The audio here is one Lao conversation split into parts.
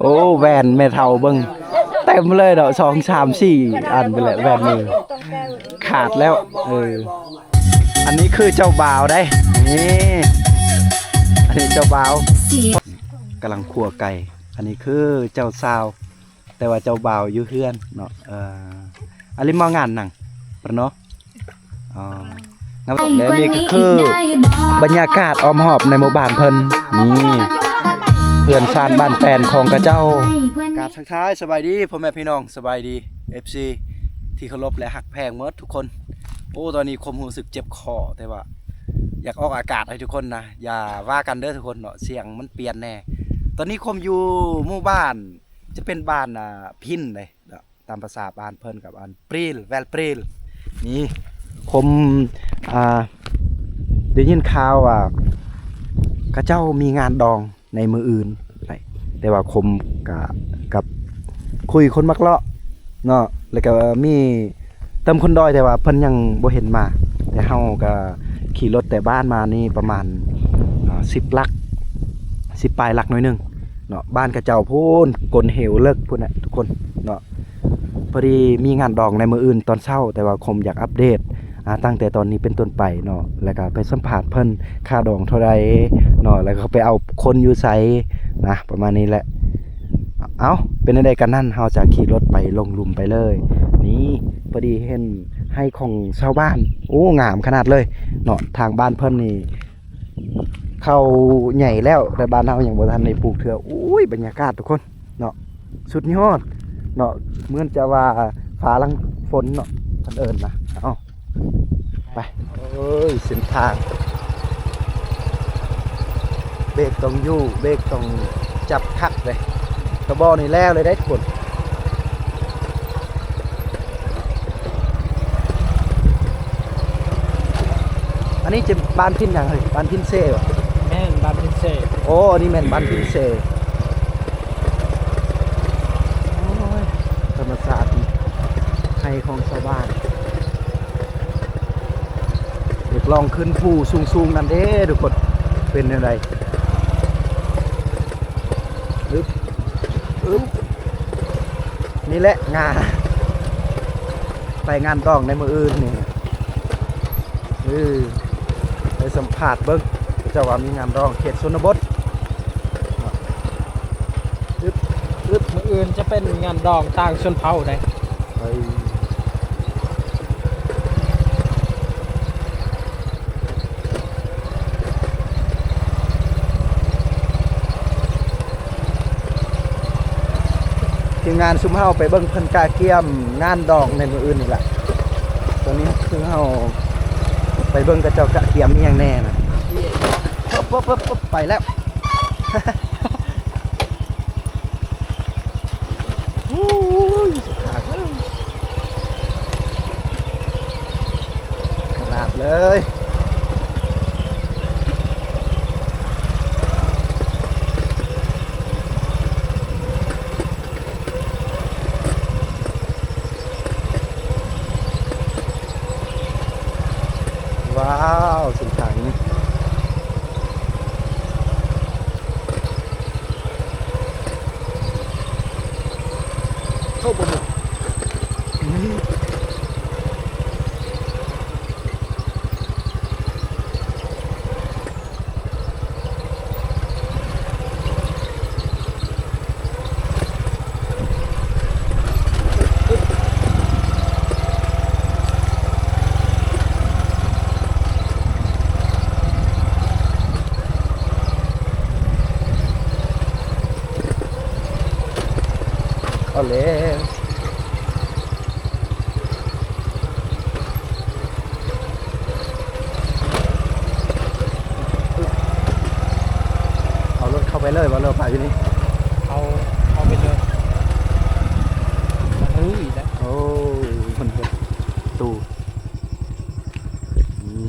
ໂອ້ ແວ່ນແມ່ເຖົ້າເບິ່ງ ເຕັມເລີຍເນາະ ສອງ ສາມ ສີ່ ອັນພຸ້ນແຫຼະ ແວ່ນມື ຂາດແລ້ວ. ເອີ ອັນນີ້ຄືເຈົ້າບ່າວເດ້ ນີ້ ອັນນີ້ເຈົ້າບ່າວ ກຳລັງຂົ້ວໄກ່. ອັນນີ້ຄືເຈົ້າສາວ ແຕ່ວ່າເຈົ້າບ່າວຢູ່ເຮືອນເນາະ. ເອີ ອັນນີ້ມາງານຫຍັງປະເນາະ? ອໍ ແລະນີ້ກໍຄືບັນຍາກາດອ້ອມຮອບໃນໝູ່ບ້ານເພິ່ນ ນີ້ເຮືອນຊານບ້ານແປນຂອງເຂົາເຈົ້າ. ກາບທັກທາຍສະບາຍດີພໍ່ແມ່ພີ່ນ້ອງ ສະບາຍດີ ເອັຟຊີ ທີ່ເຄົາລົບ ແລະ ຮັກແພງໝົດທຸກຄົນ. ໂອ້ ຕອນນີ້ຄວາມຮູ້ສຶກເຈັບຄໍ ແຕ່ວ່າຢາກອອກອາກາດໃຫ້ທຸກຄົນນະ ຢ່າວ່າກັນເດີທຸກຄົນເນາະ ສຽງມັນປ່ຽນແດ່. ຕອນນີ້ຄວາມຢູ່ໝູ່ບ້ານ ຈະເປັນບ້ານ ອ່າ ພິນເດ້ ຕາມພາສາບ້ານເພິ່ນກັບອັນປຣີລ ແວນປຣີລ. ນີ້ຄົມ ອ່າ ໄດ້ຍິນຂ່າວວ່າເຂົາເຈົ້າມີງານດອງໃນມື້ອື່ນ ແຕ່ວ່າຄົມກະກັບຄຸຍຄົນມັກເລາະເນາະ ແລ້ວກະມີ ເຕີມຄົນດອຍ ແຕ່ວ່າເພິ່ນຍັງບໍ່ເຫັນມາ. ແຕ່ເຮົາກໍຂີ່ລົດແຕ່ບ້ານມານີ້ປະມານ ອ່າ ສິບຫຼັກ ສິບປາຍຫຼັກໜ້ອຍໜຶ່ງເນາະ. ບ້ານເຂົາເຈົ້າພຸ້ນ ກົ້ນເຫວເລິກພຸ້ນນະທຸກຄົນເນາະ. ພໍດີມີງານດອງໃນມື້ອື່ນຕອນເຊົ້າ ແຕ່ວ່າຄົມຢາກອັບເດດ ອ່າ ຕັ້ງແຕ່ຕອນນີ້ເປັນຕົ້ນໄປເນາະ ແລ້ວກໍໄປສຳພາດເພິ່ນ ຄ່າດອງເທົ່າໃດເນາະ ແລ້ວກໍໄປເອົາຄົນຢູ່ໃສນະ ປະມານນີ້ແຫຼະ. ເອົ້າ ເປັນແນວໃດກັນນັ້ນ ເຮົາຈະຂີ່ລົດໄປລົງລຸ່ມໄປເລີຍ. ນີ້ ພໍດີເຫັນໄຮ່ຂອງຊາວບ້ານ ໂອ້ ງາມຂະໜາດເລີຍເນາະ. ທາງບ້ານເພິ່ນນີ້ເຂົ້າໃຫຍ່ແລ້ວ ແຕ່ບ້ານເຮົາຍັງບໍ່ທັນໄດ້ປູກເທື່ອ. ໂອ້ຍ ບັນຍາກາດທຸກຄົນເນາະ ສຸດຍອດເນາະ ເໝືອນຈະວ່າຟ້າຫຼັງຝົນເນາະ ເພິ່ນເອີ້ນນະ. ເອົ້າ ໄປ ເອີຍ ເສັ້ນທາງ ເບຣກຕ້ອງຢູ່ ເບຣກຕ້ອງຈັບຄັກເດ້. ກະບໍ່ນີ້ແລ້ວເລີຍເດ້ທຸກຄົນ. ອັນນີ້ຈະບ້ານພິນຫຍັງເຮີ້ຍ? ບ້ານພິນເຊບໍ່? ແມ່ນ ບ້ານພິນເຊ. ໂອ້ ອັນນີ້ແມ່ນບ້ານພິນເຊ. ໂອ້ຍ ທຳມະຊາດ ໄຮ່ຂອງຊາວບ້ານ. ຢາກລອງຂຶ້ນພູສູງໆນັ້ນເດ້ທຸກຄົນ ເປັນແນວໃດ? ອຶບ ອຶບ ນີ້ແຫຼະງານ ໄປງານດອງໃນມື້ອື່ນນີ້. ເອີ ໄປສຳພາດເບິ່ງ ເຂົາເຈົ້າວ່າມີງານດອງເຂດຊົນນະບົດ. ອຶບ ອຶບ ມື້ອື່ນຈະເປັນງານດອງຕ່າງຊົນເຜົ່າໃດ. ເອີ ທີມງານຊຸມເຮົາໄປເບິ່ງເພິ່ນກະກຽມງານດອງໃນມື້ອື່ນນີ້ລະ. ຕອນນີ້ຄືເຮົາໄປເບິ່ງເຂົາເຈົ້າກະກຽມອີ່ຫຍັງແດ່ນະ. ປຶບ ປຶບ ປຶບ ໄປແລ້ວ. ໂອ້ຍ ສະພາບເອີຍ ຂະໜາດເລີຍ. ວ້າວ ເສັ້ນທາງນີ້. ເຂົ້າບໍ່ໝົດ. ເອົາແລ້ວ ເອົາລົດເຂົ້າໄປເລີຍບໍ່ ຫຼືວ່າປະຢູ່ນີ້? ເອົາ ເອົາໄປເລີຍ ມັນຮື້ອີກແລ້ວ. ໂອ້ ເພິ່ນເຮັດຕູ້ ອືມ.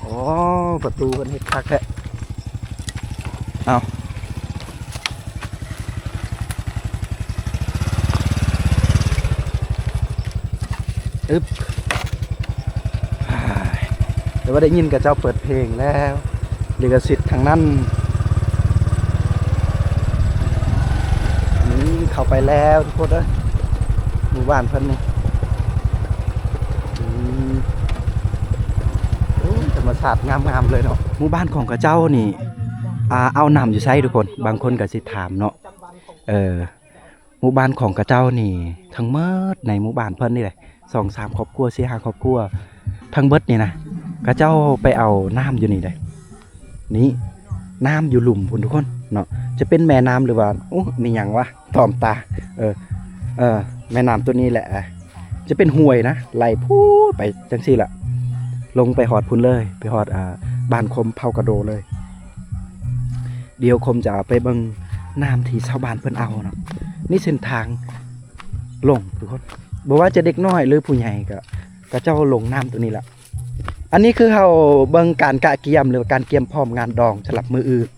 ໂອ້ ປະຕູເພິ່ນເຮັດຄັກແທ້. ເອົາ ອຶບ ແຕ່ວ່າໄດ້ຍິນເຂົາເຈົ້າເປີດເພງແລ້ວ ລິຂະສິດທັງນັ້ນ. ປແລ້ວທຸກຄົນເອີຍ ໝູ່ບ້ານເພິ່ນນີ້. ອືມ ໂອ້ ທຳມະຊາດງາມໆເລີຍເນາະ. ໝູ່ບ້ານຂອງເຂົາເຈົ້ານີ້ ອ່າ ເອົານ້ຳຢູ່ໃສທຸກຄົນ? ບາງຄົນກໍຊິຖາມເນາະ. ເອີ ໝູ່ບ້ານຂອງເຂົາເຈົ້ານີ້ ທັງໝົດໃນໝູ່ບ້ານເພິ່ນນີ້ແຫຼະ ສອງສາມຄອບຄົວ ສີ່ຫ້າຄອບຄົວ ທັງເບິດນີ້ນະ ເຂົາເຈົ້າໄປເອົານ້ຳຢູ່ນີ້ເດ້. ນີ້ ນ້ຳຢູ່ລຸ່ມພຸ້ນທຸກຄົນເນາະ. ຈະເປັນແມ່ນ້ຳ ຫຼືວ່າ ໂອ້ ມີຫຍັງວະ ຕອມຕາ. ເອີ ເອີ ແມ່ນ້ຳຕົວນີ້ແຫຼະ ຈະເປັນຫ້ວຍນະ ໄຫຼພຸ້ນໄປຈັ່ງຊີ້ລະ ລົງໄປຮອດພຸ້ນເລີຍ ໄປຮອດ ອ່າ ບ້ານຄົມເຜົ່າກະໂດເລີຍ. ດຽວຄົມຈະໄປເບິ່ງນ້ຳທີ່ຊາວບ້ານເພິ່ນເອົາເນາະ. ນີ້ເສັ້ນທາງລົງທຸກຄົນ ບໍ່ວ່າຈະເດັກນ້ອຍ ຫຼືຜູ້ໃຫຍ່ກໍ ເຂົາເຈົ້າລົງນ້ຳຕົວນີ້ລະ. ອັນນີ້ຄືເຮົາເບິ່ງການກະກຽມ ຫຼືວ່າການກຽມພ້ອມງານດອງສຳລັບມື້ອື່ນ.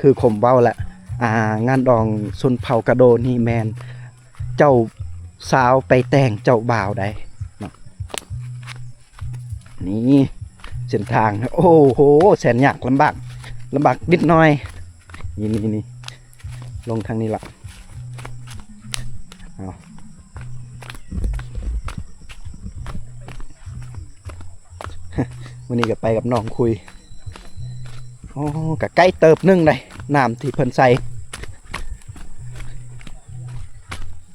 ຄືຄົມເວົ້າແຫຼະ ອ່າ ງານດອງຊົນເຜົ່າກະໂດນີ້ແມ່ນເຈົ້າສາວໄປແຕ່ງເຈົ້າບ່າວໄດ໋ເນາະ. ນີ້ເສັ້ນທາງ ໂອ້ໂຫ ແສນຍາກລຳບາກ ລຳບາກນິດໜ້ອຍ. ນີ້ໆໆ ລົງທາງນີ້ລະ ເອົາ ມື້ນີ້ກໍໄປກັບນ້ອງຄຸຍ. ໂອ້ ກໍໄກເຕີບໜຶ່ງໄດ໋ ນ້ຳທີ່ເພິ່ນໃສ່.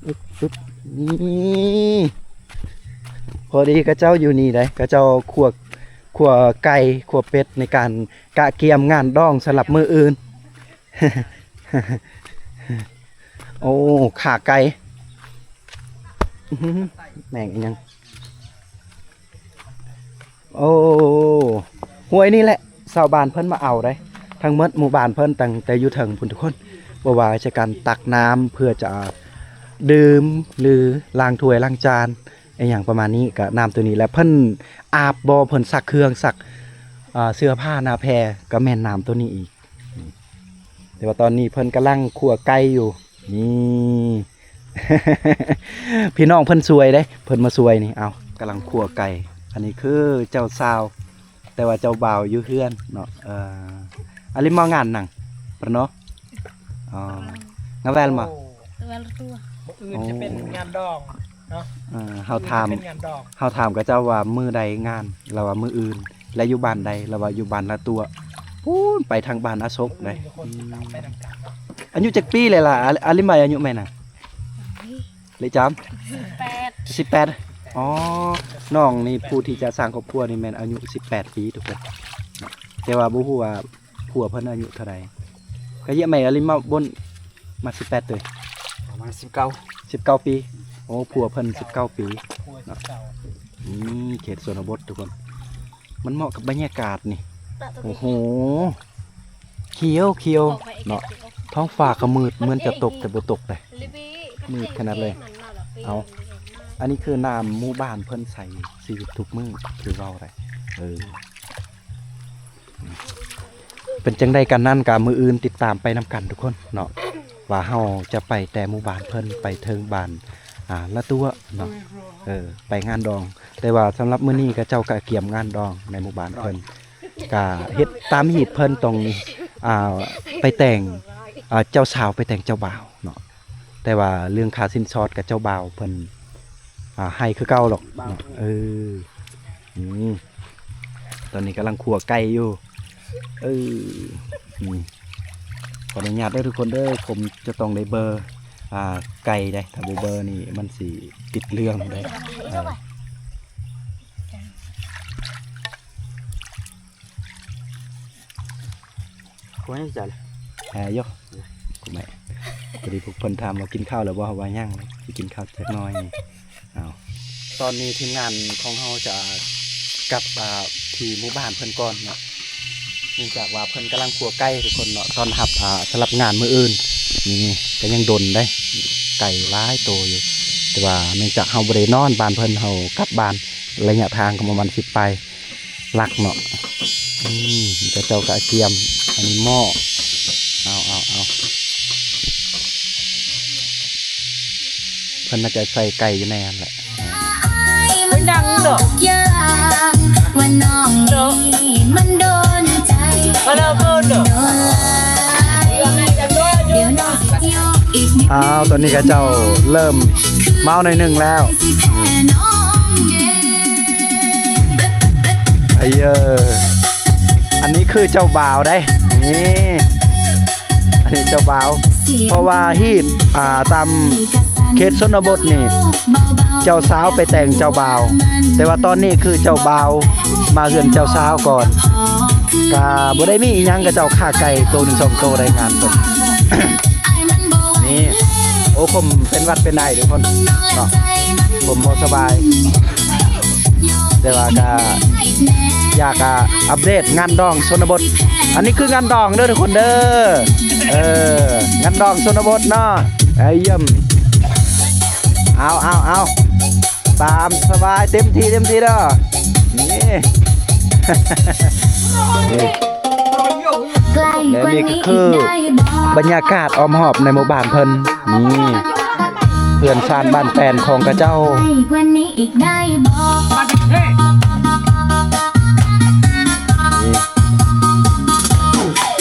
ອຶບ ອຶບ ນີ້ ພໍດີເຂົາເຈົ້າຢູ່ນີ້ໄດ໋ ເຂົາເຈົ້າຂົ້ວ ຂົ້ວໄກ່ ຂົ້ວເປັດ ໃນການກະກຽມງານດອງສຳລັບມື້ອື່ນ. ໂອ້ ຂາໄກ່ ອືຫື ແມ່ງອີຫຍັງ? ໂອ້ ຫ້ວຍນີ້ແຫຼະ ຊາວບ້ານເພິ່ນມາເອົາໄດ໋ ທັງໝົດໝູ່ບ້ານເພິ່ນ ຕັ້ງແຕ່ຢູ່ເທິງພຸ້ນທຸກຄົນ. ບໍ່ວ່າຈະການຕັກນ້ຳເພື່ອຈະດື່ມ ຫຼື ລ້າງຖ້ວຍລ້າງຈານ ອີຫຍັງປະມານນີ້ ກະນ້ຳຕົວນີ້ແຫຼະ. ເພິ່ນອາບບໍ່ ເພິ່ນຊັກເຄື່ອງ ຊັກ ອ່າ ເສື້ອຜ້າໜ້າແພ ກະແມ່ນນ້ຳຕົວນີ້ອີກ. ແຕ່ວ່າຕອນນີ້ເພິ່ນກຳລັງຂົ້ວໄກ່ຢູ່ ນີ້ ພີ່ນ້ອງເພິ່ນຊ່ວຍເດ້ ເພິ່ນມາຊ່ວຍນີ້. ເອົາ ກຳລັງຂົ້ວໄກ່ ອັນນີ້ຄືເຈົ້າສາວ ແຕ່ວ່າເຈົ້າບ່າວຢູ່ເຮືອນເນາະ. ເອີ ອາລິມາງານນັ່ງປະເນາະ. ອໍ ງາແວລມາ ມື້ອື່ນຈະເປັນງານດອງເນາະ. ເອີ ເຮົາຖາມ ເຮົາຖາມເຂົາເຈົ້າວ່າມື້ໃດງານ ລາວວ່າມື້ອື່ນ ແລະ ຢູ່ບ້ານໃດ ລາວວ່າຢູ່ບ້ານລະຕົວະ ພຸ້ນໄປທາງບ້ານອາສົກເດ້. ອືມ ອາຍຸຈັກປີແລ້ວລະ ອາລິມາຍ ອາຍຸແມ່ນະ? ເລຈາມ ສິບແປດ ສິບແປດ. ອໍ ນ້ອງນີ້ຜູ້ທີ່ຈະສ້າງຄອບຄົວນີ້ແມ່ນອາຍຸສິບແປດປີທຸກຄົນ ແຕ່ວ່າບໍ່ຮູ້ວ່າ ຜົວເພິ່ນອາຍຸເທົ່າໃດ? ກະເຍາະແມ່ນອາລິມາບົນ ມາສິບແປດເຕີຍ ປະມານສິບເກົ້າ ສິບເກົ້າປີ. ໂອ້ ຜົວເພິ່ນສິບເກົ້າປີເນາະ. ອືມ ເຂດຊົນນະບົດທຸກຄົນ ມັນເໝາະກັບບັນຍາກາດນີ້. ໂອ້ໂຫ ຂຽວໆເນາະ ທ້ອງຟ້າກໍມືດ ເໝືອນຈະຕົກແຕ່ບໍ່ຕົກເດ້ ມືດຂະໜາດເລີຍ. ເອົາ ອັນນີ້ຄືນ້ຳໝູ່ບ້ານເພິ່ນໃຊ້ຊີວິດທຸກມື້ ຄືເວົ້າໄດ້ ເອີ. ເປັນຈັ່ງໃດກັນນັ້ນ ກະມື້ອື່ນຕິດຕາມໄປນຳກັນທຸກຄົນເນາະ ວ່າເຮົາຈະໄປແຕ່ໝູ່ບ້ານເພິ່ນ ໄປເຖິງບ້ານ ອ່າ ລະຕົວະເນາະ ເອີ ໄປງານດອງ. ແຕ່ວ່າສຳລັບມື້ນີ້ເຂົາເຈົ້າກະກຽມງານດອງໃນໝູ່ບ້ານເພິ່ນ ກະເຮັດຕາມຮີດເພິ່ນ ຕ້ອງ ອ່າ ໄປແຕ່ງ ອ່າ ເຈົ້າສາວໄປແຕ່ງເຈົ້າບ່າວເນາະ. ແຕ່ວ່າເລື່ອງຄ່າສິນສອດກັບເຈົ້າບ່າວເພິ່ນ ອ່າ ໃຫ້ຄືເກົ່າດອກເນາະ. ເອີ ອືມ ຕອນນີ້ກຳລັງຂົ້ວໄກ່ຢູ່. ເອີ ນີ້ ຂໍອະນຸຍາດເດີທຸກຄົນເດີ ຜົມຈະຕ້ອງໄດ້ເບີ ອ່າ ໄກ່ເດ້ ຖ້າບໍ່ເບີນີ້ມັນຊິຕິດເລື່ອງເດ້. ເອີ Kuahnya sejak lah. ແອຢູ່ ກຸແມ ພໍດີພວກເພິ່ນຖາມວ່າກິນເຂົ້າແລ້ວບໍ່ ເຮົາວ່າຍັງ ຊິກິນເຂົ້າຈັກໜ້ອຍ. ເອົາ ຕອນນີ້ທີມງານຂອງເຮົາຈະກັບ ອ່າ ທີ່ໝູ່ບ້ານເພິ່ນກ່ອນເນາະ ເນື່ອງຈາກວ່າເພິ່ນກຳລັງຂົ້ວໄກ່ທຸກຄົນເນາະ ຕ້ອນຮັບ ອ່າ ສຳລັບງານມື້ອື່ນ. ນີ້ກໍຍັງດົນເດ້ ໄກ່ຫຼາຍໂຕຢູ່ ແຕ່ວ່າເນື່ອງຈາກເຮົາບໍ່ໄດ້ນອນບ້ານເພິ່ນ ເຮົາກັບບ້ານ ໄລຍະທາງກໍປະມານສິບປາຍ ຫຼັກເນາະ. ອືມ ເຂົາເຈົ້າກະກຽມ ອັນນີ້ໝໍ້ ເອົາ ເອົາ ເອົາ ເພິ່ນໜ້າຈະໃສ່ໄກ່ຢູ່ໃນຫັ້ນແຫຼະ. ມັນດັງເນາະ ວ່ານ້ອງນີ້ມັນໂດນໃຈ ວ່າລາວໂດນເນາະ. ອ້າວ ຕອນນີ້ເຂົາເຈົ້າເລີ່ມເມົາໜ້ອຍໜຶ່ງແລ້ວ. ໄອ້ເອີ ອັນນີ້ຄືເຈົ້າບ່າວເດ້ ນີ້ ອັນນີ້ເຈົ້າບ່າວ ເພາະວ່າຮີດ ອ່າ ຕາມເຂດຊົນນະບົດນີ້ ເຈົ້າສາວໄປແຕ່ງເຈົ້າບ່າວ ແຕ່ວ່າຕອນນີ້ຄືເຈົ້າບ່າວມາເຮືອນເຈົ້າສາວກ່ອນ ກະບໍ່ໄດ້ມີອີ່ຫຍັງ ເຂົາເຈົ້າຂ້າໄກ່ໂຕໜຶ່ງສອງໂຕໄດ້ງານເພິ່ນ ນີ້ ໂອ້ ຜົມເປັນຫວັດເປັນໄອທຸກຄົນເນາະ ຜົມບໍ່ສະບາຍ ແຕ່ວ່າກະຢາກ ອາ ອັບເດດງານດອງຊົນນະບົດ ອັນນີ້ຄືງານດອງເດີທຸກຄົນເດີ ເອີ ງານດອງຊົນນະບົດເນາະ ໄອ້ຢ້ຽມ ເອົາ ເອົາ ເອົາ ຕາມສະບາຍ ເຕັມທີ່ ເຕັມທີ່ເດີ ນີ້ ນີ້ ແລະນີ້ກໍຄືບັນຍາກາດອ້ອມຮອບໃນໝູ່ບ້ານເພິ່ນ ນີ້ ເຮືອນຊານບ້ານແປນຂອງເຂົາເຈົ້າ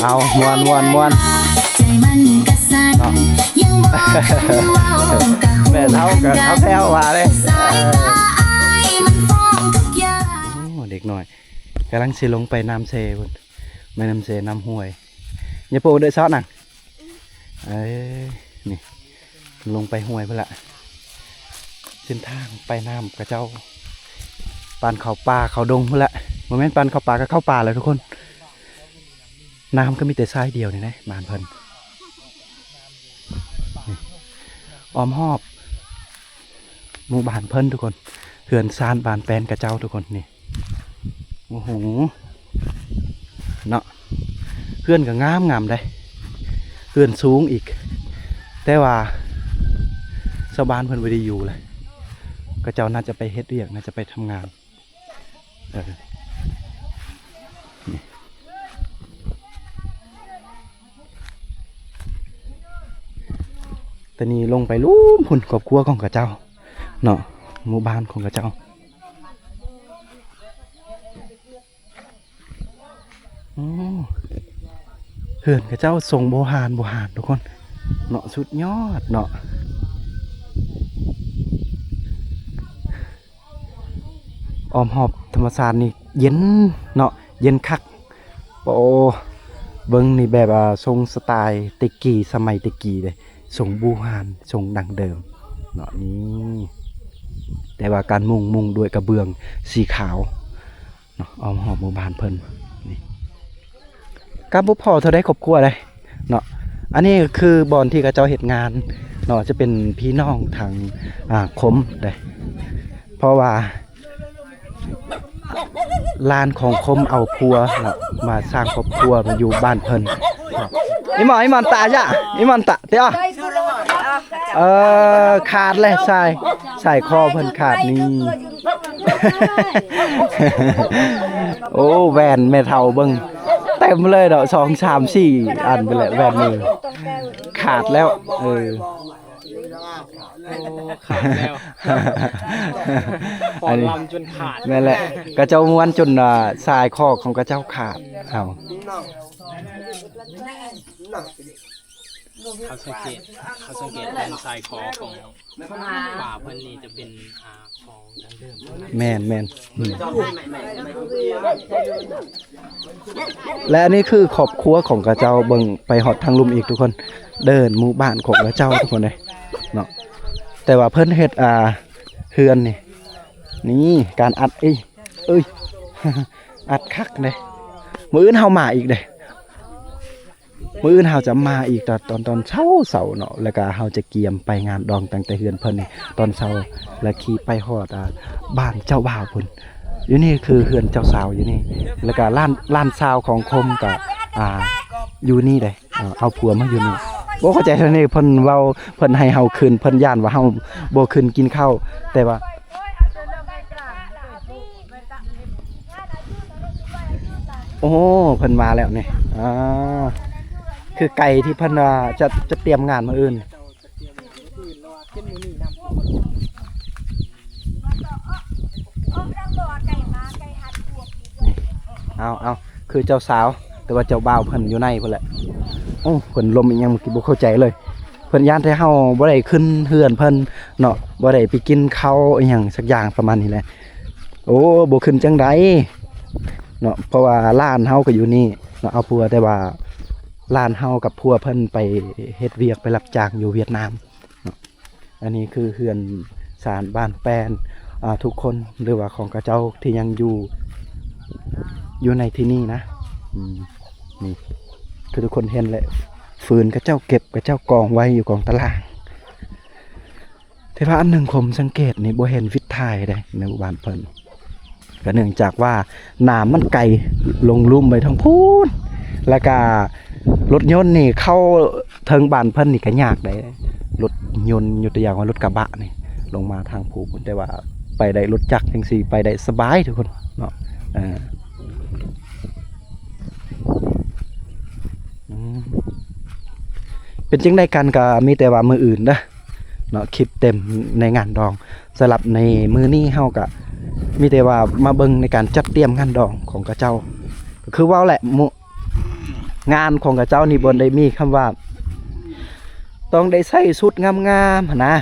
ເອົາ ມ່ວນ ມ່ວນ ມ່ວນ ເນາະ ແມ່ເຖົ້າກໍເຖົ້າແທ້ວ່າເດ້ ເອີ ໂອ້ ເດັກນ້ອຍກຳລັງຊິລົງໄປນ້ຳເຊພຸ້ນ ແມ່ນ້ຳເຊ ນ້ຳຫ້ວຍ ຍາໂປເດີຊອດນະ ເອີ ນີ້ ລົງໄປຫ້ວຍພຸ້ນລະ ເສັ້ນທາງໄປນ້ຳຂະເຈົ້າ ປານເຂົ້າປ່າເຂົ້າດົງພຸ້ນລະ ບໍ່ແມ່ນປານເຂົ້າປ່າ ກໍເຂົ້າປ່າແຫຼະທຸກຄົນ ນ້ຳກໍມີແຕ່ສາຍດຽວນີ້ນະ ບ້ານເພິ່ນ ນີ້ ອ້ອມຮອບໝູ່ບ້ານເພິ່ນທຸກຄົນ ເຮືອນຊານບ້ານແປນຂະເຈົ້າທຸກຄົນ ນີ້ ໂອ້ໂຫ ເນາະ ເຮືອນກໍງາມໆເດ້ ເຮືອນສູງອີກ ແຕ່ວ່າຊາວບ້ານເພິ່ນບໍ່ໄດ້ຢູ່ແຫຼະ ຂະເຈົ້າໜ້າຈະໄປເຮັດວຽກ ໜ້າຈະໄປທຳງານ ເອີ ນີ້ ຕອນນີ້ລົງໄປລຸ່ມພຸ້ນ ຄອບຄົວຂອງເຂົາເຈົ້າເນາະ ໝູ່ບ້ານຂອງເຂົາເຈົ້າ ໂອ້ ເຮືອນເຂົາເຈົ້າຊົງບູຮານ ບູຮານທຸກຄົນເນາະ ສຸດຍອດເນາະ. ອ້ອມຮອບທຳມະຊາດນີ້ເຢັນເນາະ ເຢັນຄັກ. ໂອ້ ເບິ່ງນີ້ແບບວ່າຊົງສະໄຕລ໌ແຕ່ກີ້ ສະໄໝແຕ່ກີ້ເດ້ ຊົງບູຮານ ຊົງດັ້ງເດີມເນາະ ນີ້ ແຕ່ວ່າການມຸງ ມຸງດ້ວຍກະເບື້ອງສີຂາວເນາະ ອ້ອມຮອບໝູ່ບ້ານເພິ່ນນີ້. ກໍບໍ່ພໍເທົ່າໃດຄອບຄົວໃດເນາະ. ອັນນີ້ກໍຄືບ່ອນທີ່ເຂົາເຈົ້າເຮັດງານເນາະ ຈະເປັນພີ່ນ້ອງທາງ ອ່າ ຄົມໃດ ເພາະວ່າຫຼານຂອງຄົມເອົາຜົວເນາະ ມາສ້າງຄອບຄົວມາຢູ່ບ້ານເພິ່ນ. ອີ່ໝໍ ອີ່ໝອນຕາຈະ ອີ່ໝອນຕາເຕອະ ເອີ ຂາດແລ້ວ ສາຍ ສາຍຄໍເພິ່ນຂາດນີ້. ໂອ້ ແວ່ນແມ່ເຖົ້າເບິ່ງເຕັມເລີຍເນາະ ສອງ ສາມ ສີ່ ອັນພຸ້ນແຫຼະ ແວ່ນມືຂາດແລ້ວ ເອີ ຂາດແລ້ວ ອັນນີ້ ແມ່ນແຫຼະ ຂະເຈົ້າມ້ວນຈົນ ອ່າ ສາຍຄໍຂອງຂະເຈົ້າຂາດ ເອົາ ເຮົາສັງເກດ ເຮົາສັງເກດເປັນສາຍຄໍຂອງ ຝາເພິ່ນນີ້ຈະເປັນ ອ່າ ຂອງດັ້ງເດີມ. ແມ່ນໆ ອືມ ແລະ ອັນນີ້ຄືຄອບຄົວຂອງເຂົາເຈົ້າ ເບິ່ງໄປຮອດທາງລຸ່ມອີກທຸກຄົນ ເດີ່ນໝູ່ບ້ານຂອງເຂົາເຈົ້າທຸກຄົນເດ້ເນາະ. ແຕ່ວ່າເພິ່ນເຮັດ ອ່າ ເຮືອນນີ້ ນີ້ການອັດ ເອີຍ ເອີຍ ອັດຄັກເດ້. ມື້ອື່ນເຮົາມາອີກເດ້. ມື້ອື່ນເຮົາຈະມາອີກຕອນ ຕອນ ຕອນເຊົ້າໆເນາະ ແລ້ວກະເຮົາຈະກຽມໄປງານດອງຕັ້ງແຕ່ເຮືອນເພິ່ນນີ້ຕອນເຊົ້າ ແລ້ວຂີ່ໄປຮອດ ອ່າ ບ້ານເຈົ້າບ່າວພຸ້ນ. ຢູ່ນີ້ຄືເຮືອນເຈົ້າສາວຢູ່ນີ້ ແລ້ວກະຫຼານ ຫຼານສາວຂອງຄົມກະ ອ່າ ຢູ່ນີ້ເດ້ ເອົາຜົວມາຢູ່ນີ້. ບໍ່ເຂົ້າໃຈເທົ່ານີ້ ເພິ່ນເວົ້າ ເພິ່ນໃຫ້ເຮົາຂຶ້ນ ເພິ່ນຢ້ານວ່າເຮົາບໍ່ຂຶ້ນກິນເຂົ້າ ແຕ່ວ່າ ໂອ້ ເພິ່ນມາແລ້ວນີ້ ອ່າ ຄືໄກ່ທີ່ເພິ່ນວ່າຈະ ຈະຕຽມງານມື້ອື່ນ. ນີ້ ເອົາ ເອົາ ຄືເຈົ້າສາວ ແຕ່ວ່າເຈົ້າບ່າວເພິ່ນຢູ່ໃນພຸ້ນແຫຼະ. ໂອ້ ເພິ່ນລົມອີ່ຫຍັງ ເມື່ອກີ້ບໍ່ເຂົ້າໃຈເລີຍ. ເພິ່ນຢ້ານແຕ່ເຮົາບໍ່ໄດ້ຂຶ້ນເຮືອນເພິ່ນເນາະ ບໍ່ໄດ້ໄປກິນເຂົ້າອີ່ຫຍັງສັກຢ່າງປະມານນີ້ແຫຼະ. ໂອ້ ບໍ່ຂຶ້ນຈັ່ງໃດເນາະ ເພາະວ່າຫຼານເຮົາກໍຢູ່ນີ້ເນາະ ເອົາຜົວ ແຕ່ວ່າຫຼານເຮົາກັບຜົວເພິ່ນໄປເຮັດວຽກ ໄປຮັບຈ້າງຢູ່ຫວຽດນາມເນາະ. ອັນນີ້ຄືເຮືອນຊານບ້ານແປ້ນ ອ່າ ທຸກຄົນ ຫຼືວ່າຂອງເຂົາເຈົ້າທີ່ຍັງຢູ່ ຢູ່ໃນທີ່ນີ້ນະ. ອືມ ນີ້ ຄືທຸກຄົນເຫັນແຫຼະ ຟືນເຂົາເຈົ້າເກັບ ເຂົາເຈົ້າກອງໄວ້ຢູ່ກອງຕາລ່າງ. ແຕ່ວ່າອັນໜຶ່ງ ຄົມສັງເກດນີ້ ບໍ່ເຫັນວິດຖ່າຍເດ້ໃນໝູ່ບ້ານເພິ່ນ ກໍເນື່ອງຈາກວ່ານ້ຳມັນໄກ ລົງລຸ່ມໄປທາງພຸ້ນ ແລ້ວກະລົດຍົນນີ້ເຂົ້າເທິງບ້ານເພິ່ນນີ້ກໍຍາກເດ້. ລົດຍົນ ຍົກຕົວຢ່າງວ່າລົດກະບະນີ້ ລົງມາທາງພູພຸ້ນ ແຕ່ວ່າໄປໄດ້ ລົດຈັກຈັ່ງຊີ້ໄປໄດ້ສະບາຍທຸກຄົນເນາະ. ເອີ ອືມ ເປັນຈັ່ງໃດກັນ ກໍມີແຕ່ວ່າມື້ອື່ນເດີເນາະ ຄລິບເຕັມໃນງານດອງ. ສຳລັບໃນມື້ນີ້ເຮົາກໍມີແຕ່ວ່າມາເບິ່ງໃນການຈັດຕຽມງານດອງຂອງເຂົາເຈົ້າ ກໍຄືເວົ້າແຫຼະ ງານຂອງເຂົາເຈົ້ານີ້ບໍ່ໄດ້ມີຄຳວ່າຕ້ອງໄດ້ໃສ່ຊຸດງາມໆຫັ້ນນະ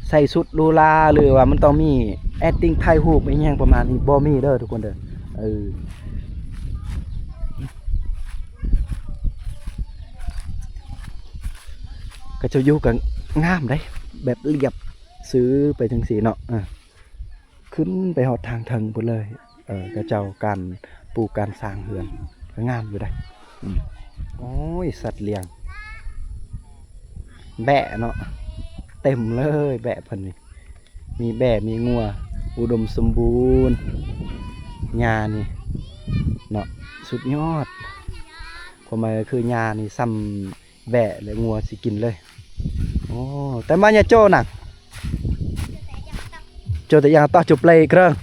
ໃສ່ຊຸດຫຼູຫຼາ ຫຼືວ່າມັນຕ້ອງມີ acting ຖ່າຍຮູບອີ່ຫຍັງປະມານນີ້ ບໍ່ມີເດີທຸກຄົນເດີ. ເອີ ເຂົາເຈົ້າຢູ່ກໍງາມເດ້ ແບບລຽບຊື່ໄປຈັ່ງຊີ້ເນາະ ເອີ ຂຶ້ນໄປຮອດທາງເທິງພຸ້ນເລີຍ. ເອີ ເຂົາເຈົ້າການປູກການສ້າງເຮືອນກໍງາມຢູ່ເດ້. ອືມ ໂອ້ຍ ສັດລ້ຽງ ແບ້ເນາະ ເຕັມເລີຍແບ້ເພິ່ນນີ້ ມີແບ້ ມີງົວ ອຸດົມສົມບູນ. ຫຍ້ານີ້ເນາະ ສຸດຍອດ ຄວາມໝາຍກໍຄືຫຍ້ານີ້ສ່ຳ ແບ້ ແລະ ງົວຊິກິນເລີຍ. ໂອ້ Tay mai nhà chỗ nào? Chỗ Tay Yang tah, chỗ play krơng.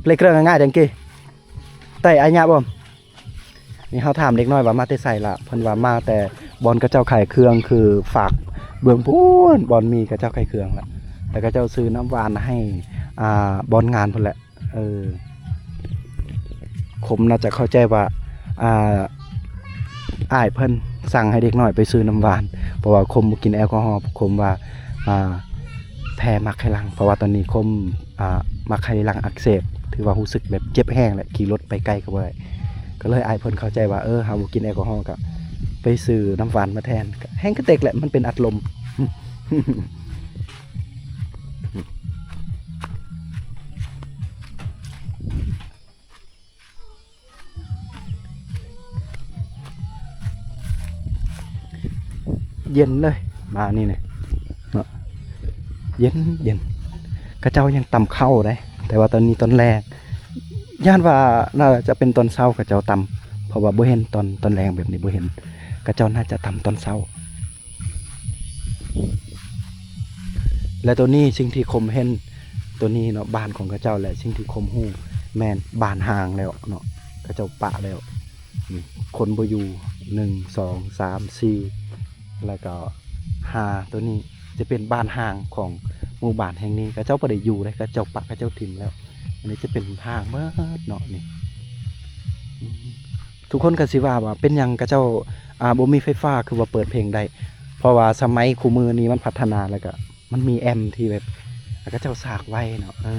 Play krơng ngai đằng kia. Tay ai nhà bom. ນີ້ເຮົາຖາມເດັກນ້ອຍວ່າມາແຕ່ໃສລະ ເພິ່ນວ່າມາແຕ່ບ່ອນເຂົາເຈົ້າຂາຍເຄື່ອງ ຄືຟາກເບື້ອງພຸ້ນ ບ່ອນມີເຂົາເຈົ້າຂາຍເຄື່ອງລະ ແລ້ວເຂົາເຈົ້າຊື້ນ້ຳຫວານໃຫ້ ອ່າ ບ່ອນງານພຸ້ນແຫຼະ. ເອີ ຄົມໜ້າຈະເຂົ້າໃຈວ່າ ອ່າ ອ້າຍເພິ່ນສັ່ງໃຫ້ເດັກນ້ອຍໄປຊື້ນ້ຳຫວານ ເພາະວ່າຄົມບໍ່ກິນແອລກໍຮໍ ຄົມວ່າ ອ່າ ແພ້ໝາກໄຂ່ຫຼັງ ເພາະວ່າຕອນນີ້ຄົມ ອ່າ ໝາກໄຂ່ຫຼັງອັກເສບ ຖືວ່າຮູ້ສຶກແບບເຈັບແຮງແຫຼະ ຂີ່ລົດໄປໄກກໍບໍ່ໄດ້ ກໍເລີຍອ້າຍເພິ່ນເຂົ້າໃຈວ່າ ເອີ ເຮົາບໍ່ກິນແອລກໍຮໍ ກໍໄປຊື້ນ້ຳຫວານມາແທນ ກໍແຮງກະເຕັກແຫຼະ ມັນເປັນອັດລົມ. ເຢັນເລີຍ ມານີ້ນະເນາະ ເຢັນໆ ເຂົາເຈົ້າຍັງຕຳເຂົ້າເດ້ ແຕ່ວ່າຕອນນີ້ຕອນແລງ ຢ້ານວ່າໜ້າຈະເປັນຕອນເຊົ້າເຂົາເຈົ້າຕຳ ເພາະວ່າບໍ່ເຫັນຕອນ ຕອນແລງແບບນີ້ບໍ່ເຫັນ ເຂົາເຈົ້າໜ້າຈະຕຳຕອນເຊົ້າ. ແລະ ໂຕນີ້ ສິ່ງທີ່ຄົມເຫັນໂຕນີ້ເນາະ ບ້ານຂອງເຂົາເຈົ້າ ແລະ ສິ່ງທີ່ຄົມຮູ້ແມ່ນບ້ານຮ້າງແລ້ວເນາະ ເຂົາເຈົ້າປະແລ້ວ ອືມ ຄົນບໍ່ຢູ່ ໜຶ່ງ ສອງ ສາມ ສີ່ ແລ້ວກໍ ຫ້າ ໂຕນີ້ຈະເປັນບ້ານຮ້າງຂອງໝູ່ບ້ານແຫ່ງນີ້ ເຂົາເຈົ້າບໍ່ໄດ້ຢູ່ເດ້ ເຂົາເຈົ້າປະ ເຂົາເຈົ້າຖິ້ມແລ້ວ. ອັນນີ້ຈະເປັນຮ້າງເໝິດເນາະນີ້ ອືມ ທຸກຄົນກໍຊິວ່າ ວ່າເປັນຫຍັງເຂົາເຈົ້າ ອ່າ ບໍ່ມີໄຟຟ້າ ຄືວ່າເປີດເພງໄດ້ ເພາະວ່າສະໄໝຄູ່ມື້ນີ້ມັນພັດທະນາ ແລ້ວກໍມັນມີແອມທີ່ແບບ ເຂົາເຈົ້າສາກໄວ້ເນາະ ເອີ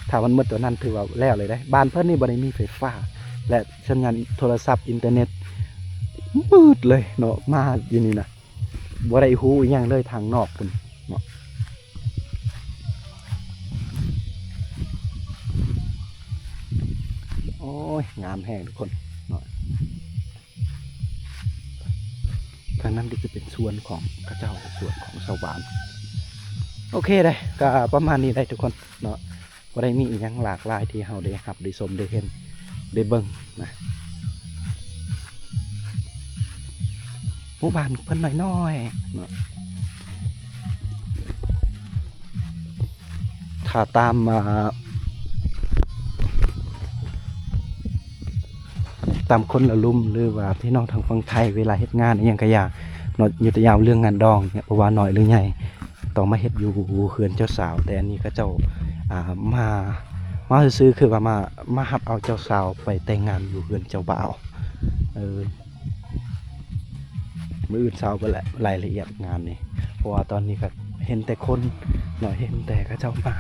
ຖ້າມັນໝົດຕົວນັ້ນຖືວ່າແລ້ວເລີຍເດ້. ບ້ານເພິ່ນນີ້ບໍ່ໄດ້ມີໄຟຟ້າ ແລະ ສັນຍານໂທລະສັບ ອິນເຕີເນັດ ມືດເລີຍເນາະ ມາຢູ່ນີ້ນະ ບໍ່ໄດ້ຮູ້ອີ່ຫຍັງເລີຍທາງນອກພຸ້ນເນາະ. ໂອ້ຍ ງາມແຮງທຸກຄົນເນາະ. ທາງນັ້ນກໍຈະເປັນສວນຂອງເຂົາເຈົ້າ ສວນຂອງຊາວບ້ານ. ໂອເຄເດ້ ກໍປະມານນີ້ໄດ໋ທຸກຄົນເນາະ. ບໍ່ໄດ້ມີອີ່ຫຍັງຫຼາກຫຼາຍທີ່ເຮົາໄດ້ຮັບໄດ້ຊົມໄດ້ເຫັນໄດ້ເບິ່ງນະ. ໝູ່ບ້ານເພິ່ນນ້ອຍໆເນາະ. ຖ້າຕາມ ອ່າ ຕາມຄົນລະລຸ່ມ ຫຼືວ່າພີ່ນ້ອງທາງຝັ່ງໄທ ເວລາເຮັດງານອີ່ຫຍັງກະຢ່າເນາະ ຍົກຕົວຢ່າງເລື່ອງງານດອງເນຍ ບໍ່ວ່ານ້ອຍຫຼືໃຫຍ່ ຕ້ອງມາເຮັດຢູ່ເຮືອນເຈົ້າສາວ. ແຕ່ອັນນີ້ເຂົາເຈົ້າ ອ່າ ມາ ມາຊື່ໆ ຄືວ່າມາ ມາຮັບເອົາເຈົ້າສາວໄປແຕ່ງງານຢູ່ເຮືອນເຈົ້າບ່າວ ເອີ. ມື້ອື່ນເຊົ້າພຸ້ນແຫຼະ ລາຍລະອຽດງານນີ້ ເພາະວ່າຕອນນີ້ກໍເຫັນແຕ່ຄົນເນາະ ເຫັນແຕ່ເຂົາເຈົ້າມາ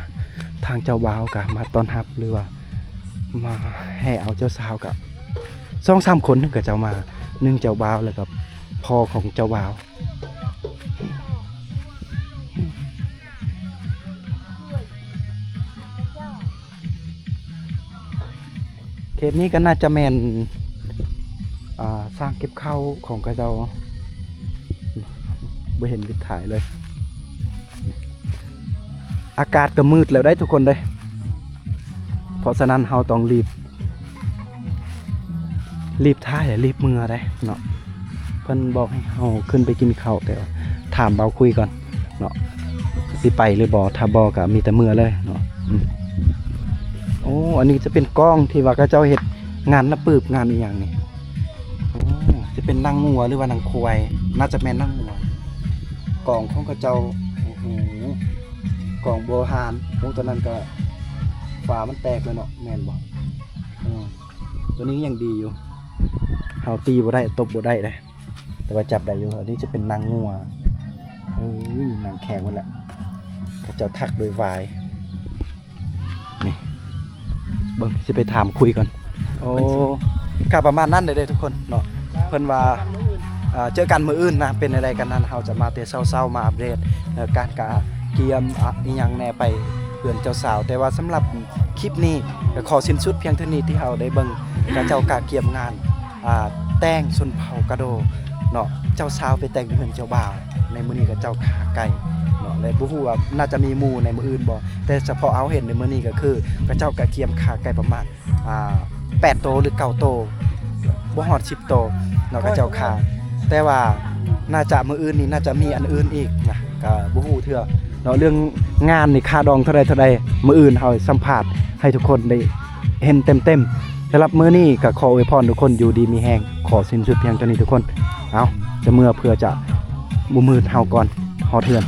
ທາງເຈົ້າບ່າວກໍມາຕ້ອນຮັບ ຫຼືວ່າມາແຫ່ເອົາເຈົ້າສາວ ກໍສອງສາມຄົນເຂົາເຈົ້າມາ ໜຶ່ງເຈົ້າບ່າວ ແລ້ວກໍພໍ່ຂອງເຈົ້າບ່າວ. ເຂດນີ້ກໍໜ້າຈະແມ່ນ ອ່າ ສາງເກັບເຂົ້າຂອງເຂົາເຈົ້າ ບໍ່ເຫັນວິດຖ່າຍເລີຍ. ອາກາດກໍມືດແລ້ວໄດ໋ທຸກຄົນເດ້ ເພາະສະນັ້ນເຮົາຕ້ອງລີບ ລີບຖ່າຍ ແລະ ລີບເມືອໄດ໋ເນາະ. ເພິ່ນບອກໃຫ້ເຮົາຂຶ້ນໄປກິນເຂົ້າ ແຕ່ວ່າຖາມບ່າວຄຸຍກ່ອນເນາະ ຊິໄປຫຼືບໍ່ ຖ້າບໍ່ກໍມີແຕ່ເມືອເລີຍເນາະ. ອືມ ໂອ້ ອັນນີ້ຈະເປັນກ້ອງທີ່ວ່າເຂົາເຈົ້າເຮັດງານນະປຶບ ງານອີ່ຫຍັງນີ້. ໂອ້ ຈະເປັນໜັງງົວ ຫຼືວ່າໜັງຄວາຍ ໜ້າຈະແມ່ນໜັງງົວ. ກອງຂອງເຂົາເຈົ້າ ໂອ້ໂຫ ກອງໂບຮານ. ໂອ້ ຕອນນັ້ນກໍຝາມັນແຕກແລ້ວເນາະ ແມ່ນບໍ່? ເອີ ຕົວນີ້ຍັງດີຢູ່ ເຮົາຕີບໍ່ໄດ້ ຕົບບໍ່ໄດ້ເດ້ ແຕ່ວ່າຈັບໄດ້ຢູ່. ອັນນີ້ຈະເປັນໜັງງົວ ເອີຍ ໜັງແຂງໝົດແຫຼະ ເຂົາເຈົ້າຖັກໂດຍຫວາຍ. ນີ້ ເບິ່ງ ຊິໄປຖາມຄຸຍກ່ອນ. ໂອ້ ກໍປະມານນັ້ນເດ້ທຸກຄົນເນາະ. ເພິ່ນວ່າ ອ່າ ເຈີກັນມື້ອື່ນນະ ເປັນແນວໃດກັນນັ້ນ ເຮົາຈະມາແຕ່ເຊົ້າໆ ມາອັບເດດ ເອີ ການກະກຽມ ອະ ອີ່ຫຍັງແດ່ໄປເຮືອນເຈົ້າສາວ. ແຕ່ວ່າສຳລັບຄລິບນີ້ກໍຂໍສິ້ນສຸດພຽງເທົ່ານີ້ ທີ່ເຮົາໄດ້ເບິ່ງເຂົາເຈົ້າກະກຽມງານ ອ່າ ແຕ່ງຊົນເຜົ່າກະໂດເນາະ. ເຈົ້າສາວໄປແຕ່ງຢູ່ເຮືອນເຈົ້າບ່າວ ໃນມື້ນີ້ເຂົາເຈົ້າຂ້າໄກ່ເນາະ ແລະ ບໍ່ຮູ້ວ່າໜ້າຈະມີໝູ່ໃນມື້ອື່ນບໍ່ ແຕ່ສະເພາະເຮົາເຫັນໃນມື້ນີ້ກໍຄືເຂົາເຈົ້າກະກຽມຂ້າໄກ່ປະມານ ອ່າ ແປດໂຕ ຫຼື ເກົ້າໂຕ ບໍ່ຮອດສິບໂຕເນາະ ເຂົາເຈົ້າຂ້າ. ແຕ່ວ່າໜ້າຈະມື້ອື່ນນີ້ໜ້າຈະມີອັນອື່ນອີກນະ ກໍບໍ່ຮູ້ເທື່ອເນາະ. ເລື່ອງງານນີ້ຄ່າດອງເທົ່າໃດເທົ່າໃດ ມື້ອື່ນເຮົາສຳພາດໃຫ້ທຸກຄົນໄດ້ເຫັນເຕັມໆ. ສຳລັບມື້ນີ້ກໍຂໍອວຍພອນທຸກຄົນຢູ່ດີມີແຮງ ຂໍສິ້ນສຸດພຽງເທົ່ານີ້ທຸກຄົນ. ເອົາ ຈະເມືອເພື່ອຈະບໍ່ມືດເຮົາກ່ອນຮອດເຮືອນ.